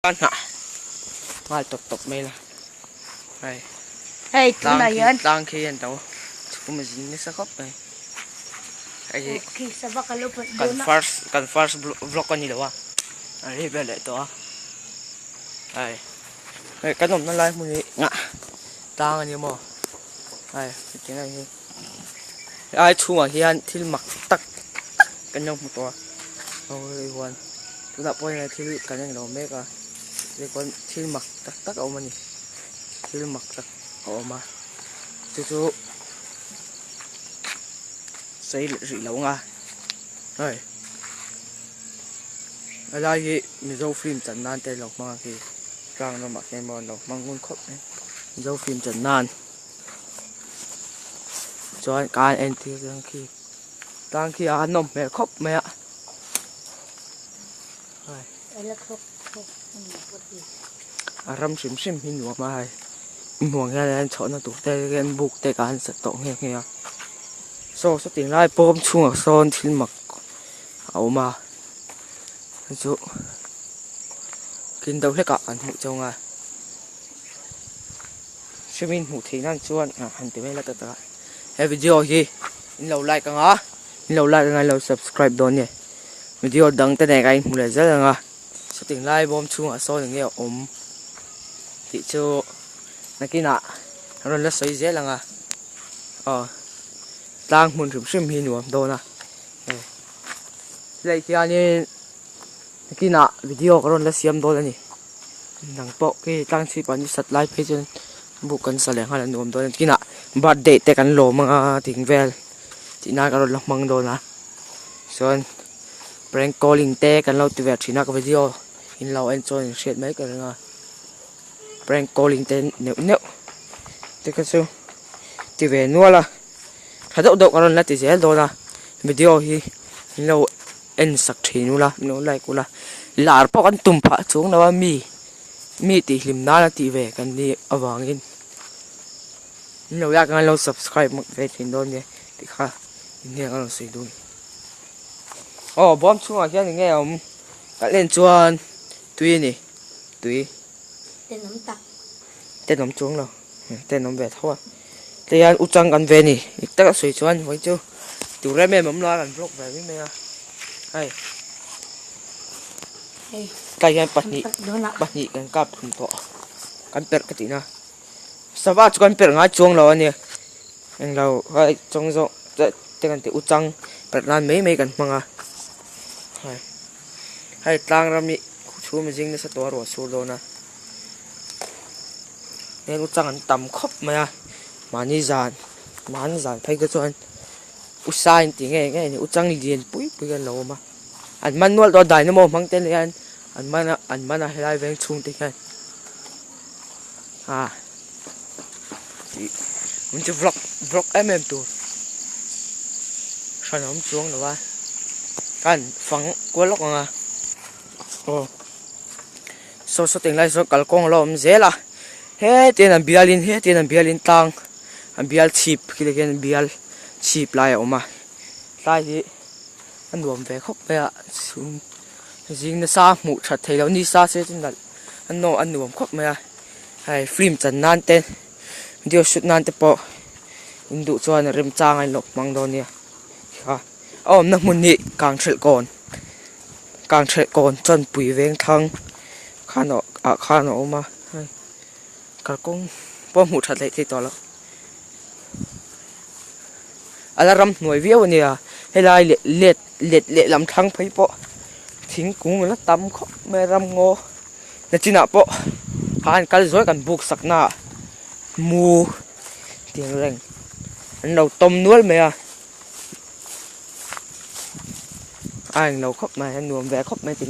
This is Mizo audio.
A hnah nghal tawp tawp mai la hei hei tunah hian tlang khi an to chhum a zin nasa khawp mai hei hi khi sava ka lo pawt kan first kan first vlog a ni lo a a ri vel leh tawh a hei hei kan awmna lai hmun hi ngah tlang a ni maw hei hetiang a ni hi Helai chhungah hian thil mak tak tak kan lo hmu tawh a ho hei huan tunah pawh hian thil kan englo mek a hei pawn thil mak tak tak a awm a ni thil mak tak a awm a chu chu sawi leh rih lo ang a hei helai hi mizo film chan nan te lo hmang a khi tlang lamah hian maw an lo hmang ngun khawp mai mizo film chan nan. Chuan kan entir ang khi tlang khi a nawm hmel khawp mai a a ram hrim hrim hi nuam a hei hmuh ang hian an chhohna tur te hian buk te kha an set tawh nghe nghe a saw sawti lai pawm chhungah sawn thil mak a awm a chu kin deuh hlekah kan hmuh chauh ang a. Hrimin hmuh theih nan chuan han ti mai la ta tak a he video hi in lo like ang a in lo like ang a in lo subscribe dawn nge video dang te nen khan in hmu leh zel ang a sawting lai bawm chhungah sawn eng nge a awm tih chu nakinah an rawn la sawi zel ang a aw tlang hmun hrim hrim hi nuam dawn a hei helai hianin nakinah video ka rawn la siam dawn a ni. Nang pawh khi tlang chhip ah ni sat lai phei chuan buk kan sa leh nghal a nuam dawn a kinah birthday te kan lawm anga ting vel tih nan ka rawn la hmang dawn a chuan prank calling te kan lo ti ve thin a ka video in lo en chuan in hriat mai ka ring a prank calling te neuh neuh te kha chu ti ve nual a tha deuh deuh ka rawn la ti zel dawn a video hi in lo. En sak thin ula min lo like ula lar pawh kan tum phah chuang lo a mi mi tih hlim nan a tih ve kan nih avangin min lo like anga lo subscribe mak ve thin dawn nia tih kha eng nge ka rawn sawi dun aw bawm chhungah hian eng nge a awm kan en chuan tui a ni tui tenawm tak tenawm chuang lo tenawm ve tho a tihian u chang kan ve a ni dik taka sawi chuan vawi chu tur em em awm lo a kan vlog ve mai mai a hei tlai hian pahnih pahnih kan kap thum tawh kan perh ka tihna sava chu kan perh ngai chuang lo a nia englo hei chawng zawk te kan tih u chang perh nan mai mai kan hmang a hei hei tlang ram hi chhum zing nasa tawh a ruah sur dawn a. Heng chang an tam khawp mai a mahni zan mahni zan phei te chuan u sai an tih ngei ngei a ni u chang lian pui pui an lo awm a an man nual tawh a dynamo hmang te hian an man a an man a helai veng chhung te hian ah ih min chu vlog vlog em em tur hran a awm chuang lo a khan fang kual lawk ang a aw. Saw saw tinglai sawn kalkawng a lo awm zel a hetiang an bialin hetiang an bialin tlang an bial chhip khi te khian bial chhip lai a awm a tlai hi a nuam ve khawp mai a chhung zing nasa hmuh that theih loh nisa se chu nalh a nawm a nuam khawp mai a hei film chan nan te video shoot nan te pawh in duh chuan remchang a in lo hmang dawn nia kha a awmna hmun hi kang hrelh kawn. Kang hreh kawn chuan pui veng thlang khan ah khan a awm a hei kalkawng pawh hmuh that leh thei tawh loh a la ram hnuai viau a nia helai leh let let lehlam thlang phei pawh thingkung a la tam khawp mai a ram ngaw nachinah pawh khan kal zuai kan buk sakna ah mu tiang reng an lo tawm nual mai a. A englo khawp mai a nuam ve khawp mai ti.